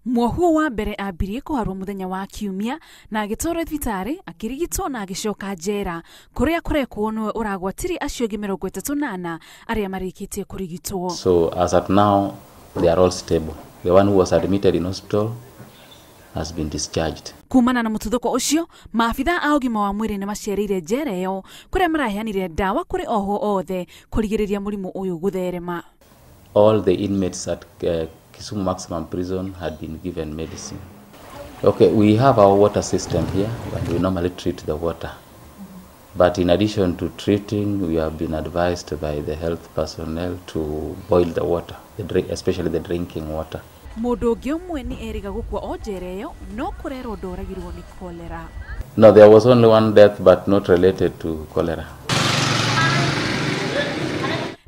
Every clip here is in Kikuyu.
Mwohuo wa mbere ambirie kũharwo mũthenya wa Kiumia na agĩtwarwo thibitarĩ, akĩrigitwo na agĩcoka njera kũrĩa kũrekwo nĩwe ũragwatirie acio angĩ 34 arĩa marĩkĩtie kũrigitwo. So as at now they are all stable. The one who was admitted in hospital has been discharged. Kumana na mũtuthũko ũcio, maabitha a ũgima wa mwĩrĩ nĩmacereire njera ĩyo kũrĩa maraheanire ndawa kũrĩ ohwo othe kũrigĩrĩria mũrimũ ũyũ gũtherema. All the inmates at Kisumu Maximum Prison had been given medicine. Okay, we have our water system here and we normally treat the water. But in addition to treating, we have been advised by the health personnel to boil the water, especially the drinking water. Mũndũ ũngĩ ũmwe nĩ erĩga gũkua o njera ĩyo no kũrerwo ndoragirwo nĩ cholera. No, there was only one death but not related to cholera.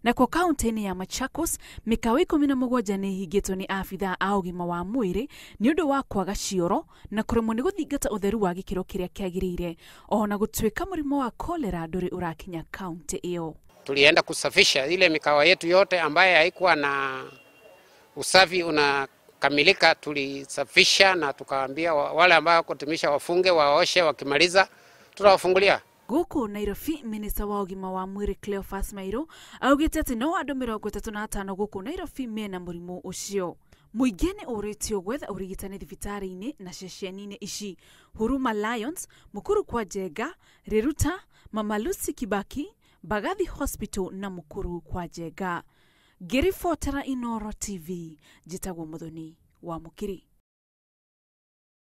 Nakuo kaunti-inĩ ya Machakos, mĩkawa 17 nĩ ĩhingĩtwo nĩ abithaa a ũgima wa mwĩrĩ nĩ ũndũ wa kwaga cioro na kũremwo nĩ gũthingata ũtheru wa gĩkĩro kĩrĩa kĩagĩrĩire, ona gũtuĩka mũrimũ wa cholera ndũrĩ ũrakinya kaunti ĩyo. Tulienda kusafisha ile mikawa yetu yote ambaye haikuwa na usafi unakamilika, tulisafisha na tukaambia wale ambao kutumisha wafunge, waoshe, wakimaliza tutawafungulia. Gũkũ Nairobi, minista wa ũgima wa mwĩrĩ Cleophas Mairu augĩte atĩ no andũ 35 gũkũ Nairobi mena mũrimũ ũcio. Mũingĩ nĩ ũrĩtio gwetha ũrigitani thibitarĩ-inĩ na ceceni-inĩ ici: Huruma Lions, Mukuru kwa Njenga, Riruta, Mama Lucy Kibaki, Mbagathi Hospital na Mukuru kwa Njenga. Ngĩribotera Inooro TV, njĩtagwo Muthoni wa Mũkiri.